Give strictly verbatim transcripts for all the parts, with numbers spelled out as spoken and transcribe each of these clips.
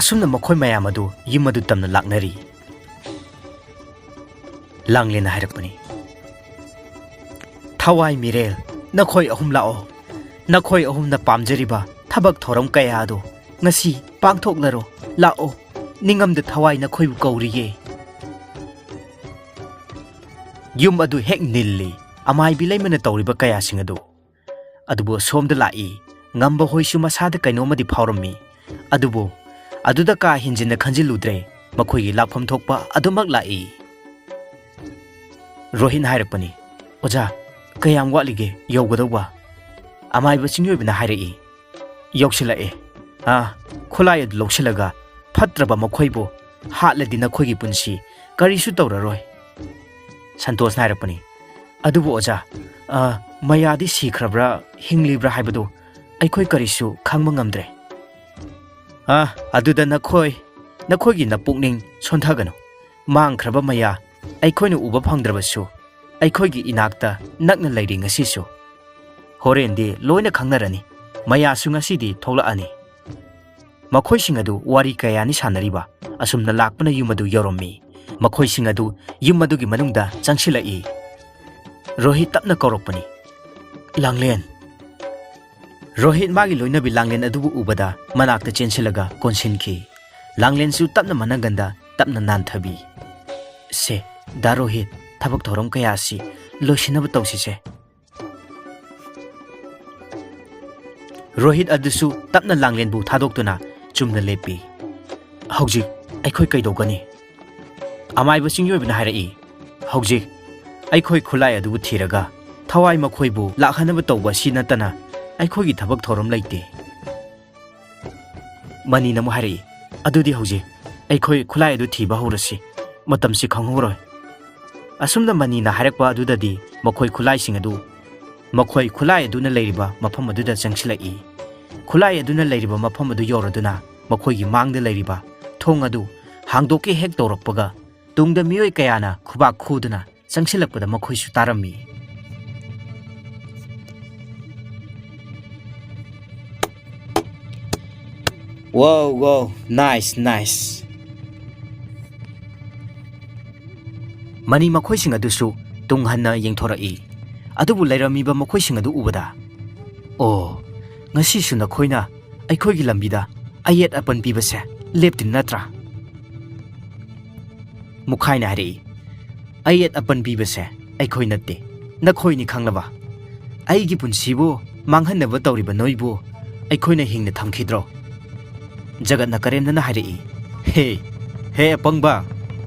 ꯑꯁꯨꯝꯅ ꯃꯈꯣꯏ ꯃꯌꯥꯝ ꯑꯗꯨ ꯌꯨꯝ ꯑꯗꯨ ꯇꯝꯅ ꯂꯥꯛꯅꯔꯤ꯫ ꯂꯥꯡꯂꯦꯟꯅ ꯍꯥꯏꯔꯛꯄꯅꯤ, "ꯊꯋꯥꯏ ꯃꯤꯔꯦꯜ, ꯅꯈꯣꯏ ꯑꯍꯨꯝ ꯂꯥꯛꯑꯣ꯫ ꯅꯈꯣꯏ ꯑꯍꯨꯝꯅ ꯄꯥꯝꯖꯔꯤꯕ ꯊꯕꯛ ꯊꯧꯔꯝ ꯀꯌꯥ ꯑꯗꯨ ꯉꯁꯤ ꯄꯥꯡꯊꯣꯛꯂꯔꯣ꯫ ꯂꯥꯛꯑꯣ, ꯅꯤꯡꯉꯝꯗ ꯊꯋꯥꯏ ꯅꯈꯣꯏꯕꯨ ꯀꯧꯔꯤꯌꯦ꯫" ꯌꯨꯝ ꯑꯗꯨ ꯍꯦꯛ ꯅꯤꯜꯂꯤ꯫ ꯑꯃꯥꯏꯕꯤ ꯂꯩꯃꯅ ꯇꯧꯔꯤꯕ ꯀꯌꯥꯁꯤꯡ ꯑꯗꯨ ꯑꯗꯨꯕꯨ ꯑꯁꯣꯝꯗ ꯂꯥꯛꯏ꯫ ꯉꯝꯕ ꯍꯣꯏꯁꯨ ꯃꯁꯥꯗ ꯀꯩꯅꯣꯝꯃꯗꯤ ꯐꯥꯎꯔꯝꯃꯤ꯫ ꯑꯗꯨꯕꯨ ꯑꯗꯨꯗ ꯀꯥ ꯍꯦꯟꯖꯤꯟꯅ ꯈꯟꯖꯤꯜꯂꯨꯗ꯭ꯔꯦ꯫ ꯃꯈꯣꯏꯒꯤ ꯂꯥꯛꯐꯝ ꯊꯣꯛꯄ ꯑꯗꯨꯃꯛ ꯂꯥꯛꯏ꯫ ꯔꯣꯍꯤꯠꯅ ꯍꯥꯏꯔꯛꯄꯅꯤ, "ꯑꯣꯖꯥ, ꯀꯌꯥꯝ ꯋꯥꯠꯂꯤꯒꯦ ꯌꯧꯒꯗꯧꯕ?" ꯑꯃꯥꯏꯕ ꯆꯤꯡꯑꯣꯏꯕꯅ ꯍꯥꯏꯔꯛꯏ, "ꯌꯧꯁꯤꯜꯂꯛꯑꯦ꯫ ꯑꯥ, ꯈꯨꯠꯂꯥꯏ ꯑꯗꯨ ꯂꯧꯁꯤꯜꯂꯒ ꯐꯠꯇ꯭ꯔꯕ ꯃꯈꯣꯏꯕꯨ ꯍꯥꯠꯂꯗꯤ ꯅꯈꯣꯏꯒꯤ ꯄꯨꯟꯁꯤ ꯀꯔꯤꯁꯨ ꯇꯧꯔꯔꯣꯏ꯫" ꯁꯟꯇꯣꯁꯅ ꯍꯥꯏꯔꯛꯄꯅꯤ, "ꯑꯗꯨꯕꯨ ꯑꯣꯖꯥ, ꯑ, ꯃꯌꯥꯗꯤ ꯁꯤꯈ꯭ꯔꯕ꯭ꯔꯥ ꯍꯤꯡꯂꯤꯕ꯭ꯔꯥ ꯍꯥꯏꯕꯗꯨ ꯑꯩꯈꯣꯏ ꯀꯔꯤꯁꯨ ꯈꯪꯕ ꯉꯝꯗ꯭ꯔꯦ꯫" "ꯑ, ꯑꯗꯨꯗ ꯅꯈꯣꯏ, ꯅꯈꯣꯏꯒꯤ ꯅꯄꯨꯛꯅꯤꯡ ꯁꯣꯟꯊꯒꯅꯨ꯫ ꯃꯥꯡꯈ꯭ꯔꯕ ꯃꯌꯥ ꯑꯩꯈꯣꯏꯅ ꯎꯕ ꯐꯪꯗ꯭ꯔꯕꯁꯨ ꯑꯩꯈꯣꯏꯒꯤ ꯏꯅꯥꯛꯇ ꯅꯛꯅ ꯂꯩꯔꯤ ꯉꯁꯤꯁꯨ꯫ ꯍꯣꯔꯦꯟꯗꯤ ꯂꯣꯏꯅ ꯈꯪꯅꯔꯅꯤ꯫ ꯃꯌꯥꯁꯨ ꯉꯁꯤꯗꯤ ꯊꯣꯛꯂꯛꯑꯅꯤ꯫" ꯃꯈꯣꯏꯁꯤꯡ ꯑꯗꯨ ꯋꯥꯔꯤ ꯀꯌꯥꯅꯤ ꯁꯥꯟꯅꯔꯤꯕ꯫ ꯑꯁꯨꯝꯅ ꯂꯥꯛꯄꯅ ꯌꯨꯝ ꯑꯗꯨ ꯌꯧꯔꯝꯃꯤ꯫ ꯃꯈꯣꯏꯁꯤꯡ ꯑꯗꯨ ꯌꯨꯝ ꯑꯗꯨꯒꯤ ꯃꯅꯨꯡꯗ ꯆꯪꯁꯤꯜꯂꯛꯏ꯫ ꯔꯣꯍꯤꯠ ꯇꯞꯅ ꯀꯧꯔꯛꯄꯅꯤ, "ꯂꯥꯡꯂꯦꯟ!" ꯔꯣꯍꯤꯠ ꯃꯥꯒꯤ ꯂꯣꯏꯅꯕꯤ ꯂꯥꯡꯂꯦꯟ ꯑꯗꯨꯕꯨ ꯎꯕꯗ ꯃꯅꯥꯛꯇ ꯆꯦꯟꯁꯤꯜꯂꯒ ꯀꯣꯟꯁꯤꯟꯈꯤ꯫ ꯂꯥꯡꯂꯦꯟꯁꯨ ꯇꯞꯅ ꯃꯅꯪꯒꯟꯗ ꯇꯞꯅ ꯅꯥꯟꯊꯕꯤ꯫ "ꯁꯦ, ꯗꯥ ꯔꯣꯍꯤꯠ, ꯊꯕꯛ ꯊꯧꯔꯝ ꯀꯌꯥ ꯑꯁꯤ ꯂꯣꯏꯁꯤꯟꯅꯕ ꯇꯧꯁꯤꯁꯦ꯫" ꯔꯣꯍꯤꯠ ꯑꯗꯨꯁꯨ ꯇꯞꯅ ꯂꯥꯡꯂꯦꯟꯕꯨ ꯊꯥꯗꯣꯛꯇꯨꯅ ꯆꯨꯝꯅ ꯂꯦꯞꯄꯤ꯫ "ꯍꯧꯖꯤꯛ ꯑꯩꯈꯣꯏ ꯀꯩꯗꯧꯒꯅꯤ?" ꯑꯃꯥꯏꯕ ꯆꯤꯡꯌꯣꯏꯕꯅ ꯍꯥꯏꯔꯛꯏ꯫ "ꯍꯧꯖꯤꯛ ꯑꯩꯈꯣꯏ ꯈꯨꯠꯂꯥꯏ ꯑꯗꯨꯕꯨ ꯊꯤꯔꯒ ꯊꯋꯥꯏ ꯃꯈꯣꯏꯕꯨ ꯂꯥꯛꯍꯟꯅꯕ ꯇꯧꯕ ꯑꯁꯤ ꯅꯠꯇꯅ ꯑꯩꯈꯣꯏꯒꯤ ꯊꯕꯛ ꯊꯧꯔꯝ ꯂꯩꯇꯦ꯫" ꯃꯅꯤꯅ ꯑꯃꯨꯛ ꯍꯥꯏꯔꯛꯏ, "ꯑꯗꯨꯗꯤ ꯍꯧꯖꯤꯛ ꯑꯩꯈꯣꯏ ꯈꯨꯠꯂꯥꯏ ꯑꯗꯨ ꯊꯤꯕ ꯍꯧꯔꯁꯤ, ꯃꯇꯝꯁꯤ ꯈꯪꯍꯧꯔꯣꯏ꯫" ꯑꯁꯨꯝꯅ ꯃꯅꯤꯅ ꯍꯥꯏꯔꯛꯄ ꯑꯗꯨꯗꯗꯤ ꯃꯈꯣꯏ ꯈꯨꯠꯂꯥꯏꯁꯤꯡ ꯑꯗꯨ, ꯃꯈꯣꯏ ꯈꯨꯠꯂꯥꯏ ꯑꯗꯨꯅ ꯂꯩꯔꯤꯕ ꯃꯐꯝ ꯑꯗꯨꯗ ꯆꯪꯁꯤꯜꯂꯛꯏ꯫ ꯈꯨꯠꯂꯥꯏ ꯑꯗꯨꯅ ꯂꯩꯔꯤꯕ ꯃꯐꯝ ꯑꯗꯨ ꯌꯧꯔꯗꯨꯅ ꯃꯈꯣꯏꯒꯤ ꯃꯥꯡꯗ ꯂꯩꯔꯤꯕ ꯊꯣꯡ ꯑꯗꯨ ꯍꯥꯡꯗꯣꯛꯀꯦ ꯍꯦꯛ ꯇꯧꯔꯛꯄꯒ, ꯇꯨꯡꯗ ꯃꯤꯑꯣꯏ ꯀꯌꯥꯅ ꯈꯨꯕꯥꯛ ꯈꯨꯗꯨꯅ ꯆꯪꯁꯤꯜꯂꯛꯄꯗ ꯃꯈꯣꯏꯁꯨ ꯇꯥꯔꯝꯃꯤ꯫ "Wow, wow, nice, nice!" ꯃꯅꯤ ꯃꯈꯣꯏꯁꯤꯡ ꯑꯗꯨꯁꯨ ꯇꯨꯡ ꯍꯟꯅ ꯌꯦꯡꯊꯣꯔꯛꯏ꯫ ꯑꯗꯨꯕꯨ ꯂꯩꯔꯝꯃꯤꯕ ꯃꯈꯣꯏꯁꯤꯡ ꯑꯗꯨ ꯎꯕꯗ, "ꯑꯣ, ꯉꯁꯤꯁꯨ ꯅꯈꯣꯏꯅ ꯑꯩꯈꯣꯏꯒꯤ ꯂꯝꯕꯤꯗ ꯑꯌꯦꯠ ꯑꯄꯟ ꯄꯤꯕꯁꯦ ꯂꯦꯞꯇ꯭ꯔꯤ ꯅꯠꯇ꯭ꯔꯥ?" ꯃꯨꯈꯥꯏꯅ ꯍꯥꯏꯔꯛꯏ, "ꯑꯌꯦꯠ ꯑꯄꯟ ꯄꯤꯕꯁꯦ ꯑꯩꯈꯣꯏ ꯅꯠꯇꯦ, ꯅꯈꯣꯏꯅꯤ ꯈꯪꯂꯕ? ꯑꯩꯒꯤ ꯄꯨꯟꯁꯤꯕꯨ ꯃꯥꯡꯍꯟꯅꯕ ꯇꯧꯔꯤꯕ ꯅꯣꯏꯕꯨ ꯑꯩꯈꯣꯏꯅ ꯍꯤꯡꯅ ꯊꯝꯈꯤꯗ꯭ꯔꯣ?" ꯖꯒꯠꯅ ꯀꯔꯦꯝꯅꯅ ꯍꯥꯏꯔꯛꯏ, "ꯍꯦ, ꯍꯦ ꯑꯄꯪꯕ,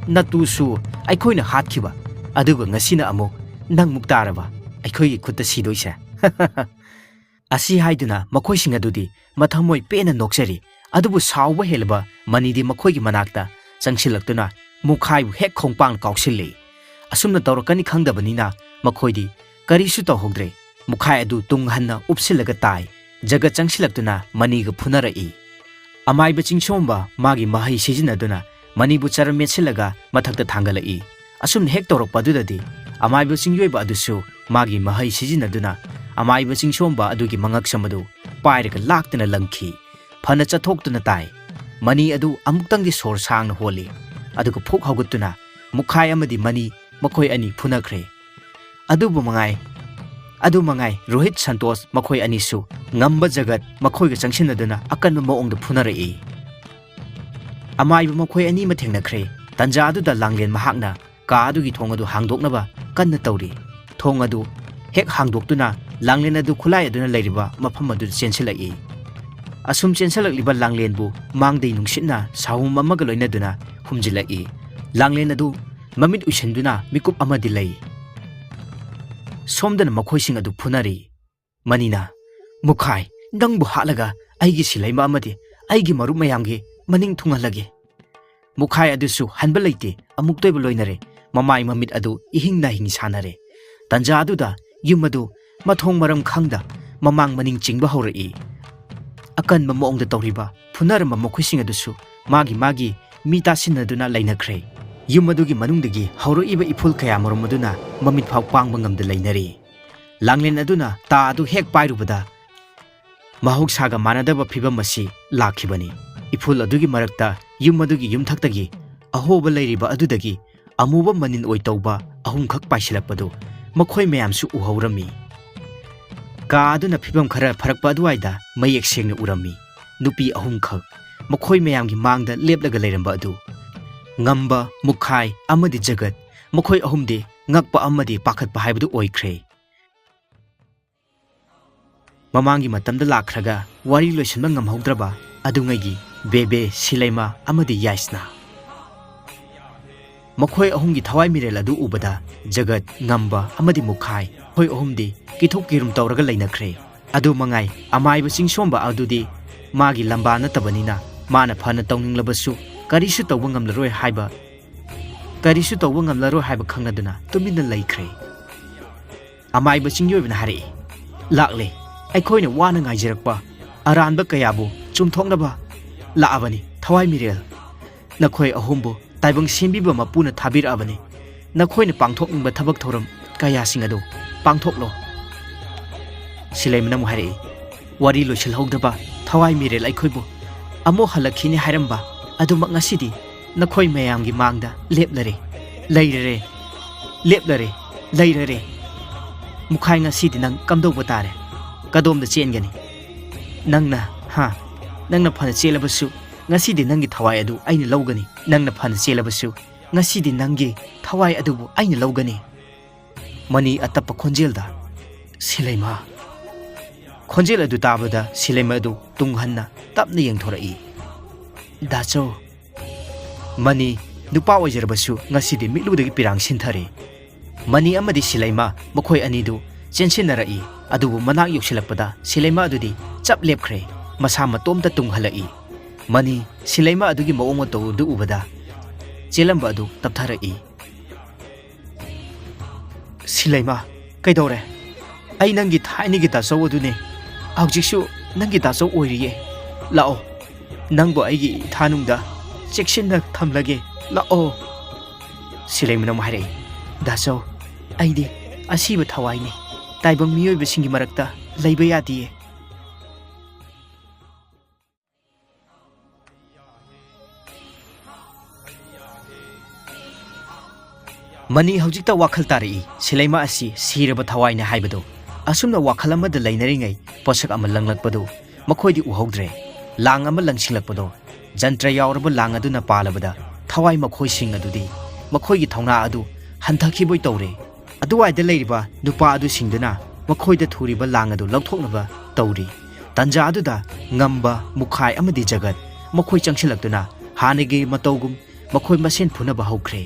ꯅꯇꯨꯁꯨ ꯑꯩꯈꯣꯏꯅ ꯍꯥꯠꯈꯤꯕ, ꯑꯗꯨꯒ ꯉꯁꯤꯅ ꯑꯃꯨꯛ ꯅꯪꯃꯨꯛ ꯇꯥꯔꯕ ꯑꯩꯈꯣꯏꯒꯤ ꯈꯨꯠꯇ ꯁꯤꯗꯣꯏꯁꯦ?" ꯑꯁꯤ ꯍꯥꯏꯗꯨꯅ ꯃꯈꯣꯏꯁꯤꯡ ꯑꯗꯨꯗꯤ ꯃꯊꯃꯣꯏ ꯄꯦꯟꯅ ꯅꯣꯛꯆꯔꯤ꯫ ꯑꯗꯨꯕꯨ ꯁꯥꯎꯕ ꯍꯦꯜꯂꯕ ꯃꯅꯤꯗꯤ ꯃꯈꯣꯏꯒꯤ ꯃꯅꯥꯛꯇ ꯆꯪꯁꯤꯜꯂꯛꯇꯨꯅ ꯃꯨꯈꯥꯏꯕꯨ ꯍꯦꯛ ꯈꯣꯡꯄꯥꯡ ꯀꯥꯎꯁꯤꯜꯂꯤ꯫ ꯑꯁꯨꯝꯅ ꯇꯧꯔꯛꯀꯅꯤ ꯈꯪꯗꯕꯅꯤꯅ ꯃꯈꯣꯏꯗꯤ ꯀꯔꯤꯁꯨ ꯇꯧꯍꯧꯗ꯭ꯔꯦ꯫ ꯃꯨꯈꯥꯏ ꯑꯗꯨ ꯇꯨꯡ ꯍꯟꯅ ꯎꯞꯁꯤꯜꯂꯒ ꯇꯥꯏ꯫ ꯖꯒꯠ ꯆꯪꯁꯤꯜꯂꯛꯇꯨꯅ ꯃꯅꯤꯒ ꯐꯨꯅꯔꯛꯏ꯫ ꯑꯃꯥꯏꯕ ꯆꯤꯡꯁꯣꯝꯕ ꯃꯥꯒꯤ ꯃꯍꯩ ꯁꯤꯖꯤꯟꯅꯗꯨꯅ ꯃꯅꯤꯕꯨ ꯆꯔꯝ ꯃꯦꯠꯁꯤꯜꯂꯒ ꯃꯊꯛꯇ ꯊꯥꯡꯒꯠꯂꯛꯏ꯫ ꯑꯁꯨꯝꯅ ꯍꯦꯛ ꯇꯧꯔꯛꯄ ꯑꯗꯨꯗꯗꯤ ꯑꯃꯥꯏꯕ ꯆꯤꯡꯌꯣꯏꯕ ꯑꯗꯨꯁꯨ ꯃꯥꯒꯤ ꯃꯍꯩ ꯁꯤꯖꯤꯟꯅꯗꯨꯅ ꯑꯃꯥꯏꯕ ꯆꯤꯡꯁꯣꯝꯕ ꯑꯗꯨꯒꯤ ꯃꯉꯛꯁꯝ ꯑꯗꯨ ꯄꯥꯏꯔꯒ ꯂꯥꯛꯇꯨꯅ ꯂꯪꯈꯤ꯫ ꯐꯅ ꯆꯠꯊꯣꯛꯇꯨꯅ ꯇꯥꯏ꯫ ꯃꯅꯤ ꯑꯗꯨ ꯑꯃꯨꯛꯇꯪꯗꯤ ꯁꯣꯔ ꯁꯥꯡꯅ ꯍꯣꯜꯂꯤ, ꯑꯗꯨꯒ ꯐꯨꯛ ꯍꯧꯒꯠꯇꯨꯅ ꯃꯨꯈꯥꯏ ꯑꯃꯗꯤ ꯃꯅꯤ ꯃꯈꯣꯏ ꯑꯅꯤ ꯐꯨꯅꯈ꯭ꯔꯦ꯫ ꯑꯗꯨꯕꯨ ꯃꯉꯥꯏ, ꯑꯗꯨ ꯃꯉꯥꯏ, ꯔꯣꯍꯤꯠ ꯁꯟꯇꯣꯁ ꯃꯈꯣꯏ ꯑꯅꯤꯁꯨ ꯉꯝꯕ ꯖꯒꯠ ꯃꯈꯣꯏꯒ ꯆꯪꯁꯤꯟꯅꯗꯨꯅ ꯑꯀꯟꯕ ꯃꯑꯣꯡꯗ ꯐꯨꯅꯔꯛꯏ꯫ ꯑꯃꯥꯏꯕ ꯃꯈꯣꯏ ꯑꯅꯤꯃꯛ ꯊꯦꯡꯅꯈ꯭ꯔꯦ꯫ ꯇꯟꯖꯥ ꯑꯗꯨꯗ ꯂꯥꯡꯂꯦꯟ ꯃꯍꯥꯛꯅ ꯀꯥ ꯑꯗꯨꯒꯤ ꯊꯣꯡ ꯑꯗꯨ ꯍꯥꯡꯗꯣꯛꯅꯕ ꯀꯟꯅ ꯇꯧꯔꯤ꯫ ꯊꯣꯡ ꯑꯗꯨ ꯍꯦꯛ ꯍꯥꯡꯗꯣꯛꯇꯨꯅ ꯂꯥꯡꯂꯦꯟ ꯑꯗꯨ ꯈꯨꯠꯂꯥꯏ ꯑꯗꯨꯅ ꯂꯩꯔꯤꯕ ꯃꯐꯝ ꯑꯗꯨꯗ ꯆꯦꯟꯁꯤꯜꯂꯛꯏ꯫ ꯑꯁꯨꯝ ꯆꯦꯟꯁꯤꯜꯂꯛꯂꯤꯕ ꯂꯥꯡꯂꯦꯟꯕꯨ ꯃꯥꯡꯗꯩ ꯅꯨꯡꯁꯤꯠꯅ ꯁꯥꯍꯨꯝ ꯑꯃꯒ ꯂꯣꯏꯅꯗꯨꯅ ꯍꯨꯝꯖꯤꯜꯂꯛꯏ꯫ ꯂꯥꯡꯂꯦꯟ ꯑꯗꯨ ꯃꯃꯤꯠ ꯎꯏꯁꯤꯟꯗꯨꯅ ꯃꯤꯀꯨꯞ ꯑꯃꯗꯤ ꯂꯩ꯫ ꯁꯣꯝꯗꯅ ꯃꯈꯣꯏꯁꯤꯡ ꯑꯗꯨ ꯐꯨꯅꯔꯤ꯫ ꯃꯅꯤꯅ, "ꯃꯨꯈꯥꯏ, ꯅꯪꯕꯨ ꯍꯥꯠꯂꯒ ꯑꯩꯒꯤ ꯁꯤꯂꯩꯃ ꯑꯃꯗꯤ ꯑꯩꯒꯤ ꯃꯔꯨꯞ ꯃꯌꯥꯝꯒꯤ ꯃꯅꯤꯡ ꯊꯨꯡꯍꯜꯂꯒꯦ"꯫ ꯃꯨꯈꯥꯏ ꯑꯗꯨꯁꯨ ꯍꯟꯕ ꯂꯩꯇꯦ, ꯑꯃꯨꯛꯇꯣꯏꯕ ꯂꯣꯏꯅꯔꯦ꯫ ꯃꯃꯥꯏ ꯃꯃꯤꯠ ꯑꯗꯨ ꯏꯍꯤꯡ ꯅꯥꯍꯤꯡ ꯁꯥꯟꯅꯔꯦ꯫ ꯇꯟꯖꯥ ꯑꯗꯨꯗ ꯌꯨꯝ ꯑꯗꯨ ꯃꯊꯣꯡ ꯃꯔꯝ ꯈꯪꯗ ꯃꯃꯥꯡ ꯃꯅꯤꯡ ꯆꯤꯡꯕ ꯍꯧꯔꯛꯏ꯫ ꯑꯀꯟꯕ ꯃꯑꯣꯡꯗ ꯇꯧꯔꯤꯕ ꯐꯨꯅꯔꯝꯕ ꯃꯈꯣꯏꯁꯤꯡ ꯑꯗꯨꯁꯨ ꯃꯥꯒꯤ ꯃꯥꯒꯤ ꯃꯤ ꯇꯥꯁꯤꯟꯅꯗꯨꯅ ꯂꯩꯅꯈ꯭ꯔꯦ꯫ ꯌꯨꯝ ꯑꯗꯨꯒꯤ ꯃꯅꯨꯡꯗꯒꯤ ꯍꯧꯔꯛꯏꯕ ꯏꯐꯨꯜ ꯀꯌꯥ ꯃꯔꯨꯝ ꯑꯗꯨꯅ ꯃꯃꯤꯠ ꯐꯥꯎ ꯄꯥꯡꯕ ꯉꯝꯗ ꯂꯩꯅꯔꯤ꯫ ꯂꯥꯡꯂꯦꯟ ꯑꯗꯨꯅ ꯇꯥ ꯑꯗꯨ ꯍꯦꯛ ꯄꯥꯏꯔꯨꯕꯗ ꯃꯍꯧꯁꯥꯒ ꯃꯥꯟꯅꯗꯕ ꯐꯤꯕꯝ ꯑꯁꯤ ꯂꯥꯛꯈꯤꯕꯅꯤ꯫ ꯏꯐꯨꯜ ꯑꯗꯨꯒꯤ ꯃꯔꯛꯇ ꯌꯨꯝ ꯑꯗꯨꯒꯤ ꯌꯨꯝꯊꯛꯇꯒꯤ ꯑꯍꯣꯕ ꯂꯩꯔꯤꯕ ꯑꯗꯨꯗꯒꯤ ꯑꯃꯨꯕ ꯃꯅꯤꯟ ꯑꯣꯏ ꯇꯧꯕ ꯑꯍꯨꯝꯈꯛ ꯄꯥꯏꯁꯤꯜꯂꯛꯄꯗꯨ ꯃꯈꯣꯏ ꯃꯌꯥꯝꯁꯨ ꯎꯍꯧꯔꯝꯃꯤ꯫ ꯀꯥ ꯑꯗꯨꯅ ꯐꯤꯕꯝ ꯈꯔ ꯐꯔꯛꯄ ꯑꯗꯨꯋꯥꯏꯗ ꯃꯌꯦꯛ ꯁꯦꯡꯅ ꯎꯔꯝꯃꯤ꯫ ꯅꯨꯄꯤ ꯑꯍꯨꯝꯈꯛ ꯃꯈꯣꯏ ꯃꯌꯥꯝꯒꯤ ꯃꯥꯡꯗ ꯂꯦꯞꯂꯒ ꯂꯩꯔꯝꯕ ꯑꯗꯨ꯫ ꯉꯝꯕ, ꯃꯨꯈꯥꯏ ꯑꯃꯗꯤ ꯖꯒꯠ, ꯃꯈꯣꯏ ꯑꯍꯨꯝꯗꯤ ꯉꯛꯄ ꯑꯃꯗꯤ ꯄꯥꯈꯠꯄ ꯍꯥꯏꯕꯗꯨ ꯑꯣꯏꯈ꯭ꯔꯦ꯫ ꯃꯃꯥꯡꯒꯤ ꯃꯇꯝꯗ ꯂꯥꯛꯈ꯭ꯔꯒ ꯋꯥꯔꯤ ꯂꯣꯏꯁꯤꯟꯕ ꯉꯝꯍꯧꯗ꯭ꯔꯕ ꯑꯗꯨꯉꯩꯒꯤ ꯕꯦꯕꯦ, ꯁꯤꯂꯩꯃ ꯑꯃꯗꯤ ꯌꯥꯏꯁꯅꯥ꯫ ꯃꯈꯣꯏ ꯑꯍꯨꯝꯒꯤ ꯊꯋꯥꯏ ꯃꯤꯔꯦꯜ ꯑꯗꯨ ꯎꯕꯗ ꯖꯒꯠ, ꯉꯝꯕ ꯑꯃꯗꯤ ꯃꯨꯈꯥꯏ, ꯃꯈꯣꯏ ꯑꯍꯨꯝꯗꯤ ꯀꯤꯊꯣꯛ ꯀꯤꯔꯨꯝ ꯇꯧꯔꯒ ꯂꯩꯅꯈ꯭ꯔꯦ꯫ ꯑꯗꯨ ꯃꯉꯥꯏ, ꯑꯃꯥꯏꯕ ꯆꯤꯡꯁꯣꯝꯕ ꯑꯗꯨꯗꯤ ꯃꯥꯒꯤ ꯂꯝꯕꯥ ꯅꯠꯇꯕꯅꯤꯅ ꯃꯥꯅ ꯐꯅ ꯇꯧꯅꯤꯡꯂꯕꯁꯨ ꯀꯔꯤꯁꯨ ꯇꯧꯕ ꯉꯝꯂꯔꯣꯏ ꯍꯥꯏꯕ, ꯀꯔꯤꯁꯨ ꯇꯧꯕ ꯉꯝꯂꯔꯣꯏ ꯍꯥꯏꯕ ꯈꯪꯂꯗꯨꯅ ꯇꯨꯃꯤꯟꯅ ꯂꯩꯈ꯭ꯔꯦ꯫ ꯑꯃꯥꯏꯕ ꯆꯤꯡꯌꯣꯏꯕꯅ ꯍꯥꯏꯔꯛꯏ, "ꯂꯥꯛꯂꯦ, ꯑꯩꯈꯣꯏꯅ ꯋꯥꯅ ꯉꯥꯏꯖꯔꯛꯄ ꯑꯔꯥꯟꯕ ꯀꯌꯥꯕꯨ ꯆꯨꯝꯊꯣꯛꯅꯕ ꯂꯥꯛꯑꯕꯅꯤ, ꯊꯋꯥꯏ ꯃꯤꯔꯦꯜ꯫ ꯅꯈꯣꯏ ꯑꯍꯨꯝꯕꯨ ꯇꯥꯏꯕꯪ ꯁꯦꯝꯕꯤꯕ ꯃꯄꯨꯅ ꯊꯥꯕꯤꯔꯛꯑꯕꯅꯤ꯫ ꯅꯈꯣꯏꯅ ꯄꯥꯡꯊꯣꯛꯅꯤꯡꯕ ꯊꯕꯛ ꯊꯧꯔꯝ ꯀꯌꯥꯁꯤꯡ ꯑꯗꯨ ꯄꯥꯡꯊꯣꯛꯂꯣ"꯫ ꯁꯤꯂꯩꯃꯅ ꯑꯃꯨꯛ ꯍꯥꯏꯔꯛꯏ, "ꯋꯥꯔꯤ ꯂꯣꯏꯁꯤꯜꯍꯧꯗꯕ ꯊꯋꯥꯏ ꯃꯤꯔꯦꯜ ꯑꯩꯈꯣꯏꯕꯨ ꯑꯃꯨꯛ ꯍꯜꯂꯛꯈꯤꯅꯤ ꯍꯥꯏꯔꯝꯕ ꯑꯗꯨꯃꯛ ꯉꯁꯤꯗꯤ ꯅꯈꯣꯏ ꯃꯌꯥꯝꯒꯤ ꯃꯥꯡꯗ ꯂꯦꯞꯂꯔꯦ, ꯂꯩꯔꯔꯦ, ꯂꯦꯞꯂꯔꯦ, ꯂꯩꯔꯔꯦ꯫ ꯃꯨꯈꯥꯏ, ꯉꯁꯤꯗꯤ ꯅꯪ ꯀꯝꯗꯧꯕ ꯇꯥꯔꯦ? ꯀꯗꯣꯝꯗ ꯆꯦꯟꯒꯅꯤ? ꯅꯪꯅ, ꯍꯥ? ꯅꯪꯅ ꯐꯅ ꯆꯦꯜꯂꯕꯁꯨ ꯉꯁꯤꯗꯤ ꯅꯪꯒꯤ ꯊꯋꯥꯏ ꯑꯗꯨ ꯑꯩꯅ ꯂꯧꯒꯅꯤ꯫ ꯅꯪꯅ ꯐꯅ ꯆꯦꯜꯂꯕꯁꯨ, ꯉꯁꯤꯗꯤ ꯅꯪꯒꯤ ꯊꯋꯥꯏ ꯑꯗꯨꯕꯨ ꯑꯩꯅ ꯂꯧꯒꯅꯤ꯫ ꯃꯅꯤ ꯑꯇꯞꯄ ꯈꯣꯟꯖꯦꯜꯗ, "ꯁꯤꯂꯩꯃ"꯫ ꯈꯣꯟꯖꯦꯜ ꯑꯗꯨ ꯇꯥꯕꯗ ꯁꯤꯂꯩꯃ ꯑꯗꯨ ꯇꯨꯡ ꯍꯟꯅ ꯇꯞꯅ ꯌꯦꯡꯊꯣꯔꯛꯏ꯫ "ꯗꯥꯆꯧ"꯫ ꯃꯅꯤ ꯅꯨꯄꯥ ꯑꯣꯏꯖꯔꯕꯁꯨ ꯉꯁꯤꯗꯤ ꯃꯤꯠꯂꯨꯗꯒꯤ ꯄꯤꯔꯥꯡ ꯁꯤꯟꯊꯔꯦ꯫ ꯃꯅꯤ ꯑꯃꯗꯤ ꯁꯤꯂꯩꯃ ꯃꯈꯣꯏ ꯑꯅꯤꯗꯨ ꯆꯦꯟꯁꯤꯟꯅꯔꯛꯏ, ꯑꯗꯨꯕꯨ ꯃꯅꯥꯛ ꯌꯧꯁꯤꯜꯂꯛꯄꯗ ꯁꯤꯂꯩꯃ ꯑꯗꯨꯗꯤ ꯆꯞ ꯂꯦꯞꯈ꯭ꯔꯦ, ꯃꯁꯥ ꯃꯇꯣꯝꯇ ꯇꯨꯡ ꯍꯜꯂꯛꯏ꯫ ꯃꯅꯤ ꯁꯤꯂꯩꯃ ꯑꯗꯨꯒꯤ ꯃꯑꯣꯡ ꯃꯇꯧ ꯑꯗꯨ ꯎꯕꯗ ꯆꯦꯜꯂꯝꯕ ꯑꯗꯨ ꯇꯞꯊꯔꯛꯏ꯫ "ꯁꯤꯂꯩꯃ, ꯀꯩꯗꯧꯔꯦ? ꯑꯩ ꯅꯪꯒꯤ ꯊꯥꯏꯅꯒꯤ ꯗꯥꯆꯧ ꯑꯗꯨꯅꯦ꯫ ꯍꯧꯖꯤꯛꯁꯨ ꯅꯪꯒꯤ ꯗꯥꯆꯧ ꯑꯣꯏꯔꯤꯌꯦ꯫ ꯂꯥꯛꯑꯣ, ꯅꯪꯕꯨ ꯑꯩꯒꯤ ꯏꯊꯥꯅꯨꯡꯗ ꯆꯦꯛꯁꯤꯟꯅ ꯊꯝꯂꯒꯦ꯫ ꯂꯥꯛꯑꯣ"꯫ ꯁꯤꯂꯩꯃꯅ ꯑꯃꯨꯛ ꯍꯥꯏꯔꯛꯏ, "ꯗꯥꯆꯧ, ꯑꯩꯗꯤ ꯑꯁꯤꯕ ꯊꯋꯥꯏꯅꯤ꯫ ꯇꯥꯏꯕꯪ ꯃꯤꯑꯣꯏꯕꯁꯤꯡꯒꯤ ꯃꯔꯛꯇ ꯂꯩꯕ ꯌꯥꯗꯤꯌꯦ"꯫ ꯃꯅꯤ ꯍꯧꯖꯤꯛꯇ ꯋꯥꯈꯜ ꯇꯥꯔꯛꯏ, ꯁꯤꯂꯩꯃ ꯑꯁꯤ ꯁꯤꯔꯕ ꯊꯋꯥꯏꯅꯦ ꯍꯥꯏꯕꯗꯨ꯫ ꯑꯁꯨꯝꯅ ꯋꯥꯈꯜ ꯑꯃꯗ ꯂꯩꯅꯔꯤꯉꯩ ꯄꯣꯠꯁꯛ ꯑꯃ ꯂꯪꯂꯛꯄꯗꯨ ꯃꯈꯣꯏꯗꯤ ꯎꯍꯧꯗ꯭ꯔꯦ꯫ ꯂꯥꯡ ꯑꯃ ꯂꯪꯁꯤꯜꯂꯛꯄꯗꯣ ꯖꯟꯇ꯭ꯔ ꯌꯥꯎꯔꯕ ꯂꯥꯡ ꯑꯗꯨꯅ ꯄꯥꯜꯂꯕꯗ ꯊꯋꯥꯏ ꯃꯈꯣꯏꯁꯤꯡ ꯑꯗꯨꯗꯤ ꯃꯈꯣꯏꯒꯤ ꯊꯧꯅꯥ ꯑꯗꯨ ꯍꯟꯊꯈꯤꯕꯣꯏ ꯇꯧꯔꯦ꯫ ꯑꯗꯨꯋꯥꯏꯗ ꯂꯩꯔꯤꯕ ꯅꯨꯄꯥ ꯑꯗꯨꯁꯤꯡꯗꯨꯅ ꯃꯈꯣꯏꯗ ꯊꯨꯔꯤꯕ ꯂꯥꯡ ꯑꯗꯨ ꯂꯧꯊꯣꯛꯅꯕ ꯇꯧꯔꯤ꯫ ꯇꯟꯖꯥ ꯑꯗꯨꯗ ꯉꯝꯕ, ꯃꯨꯈꯥꯏ ꯑꯃꯗꯤ ꯖꯒꯠ ꯃꯈꯣꯏ ꯆꯪꯁꯤꯜꯂꯛꯇꯨꯅ ꯍꯥꯟꯅꯒꯤ ꯃꯇꯧꯒꯨꯝ ꯃꯈꯣꯏ ꯃꯁꯦꯟ ꯐꯨꯅꯕ ꯍꯧꯈ꯭ꯔꯦ꯫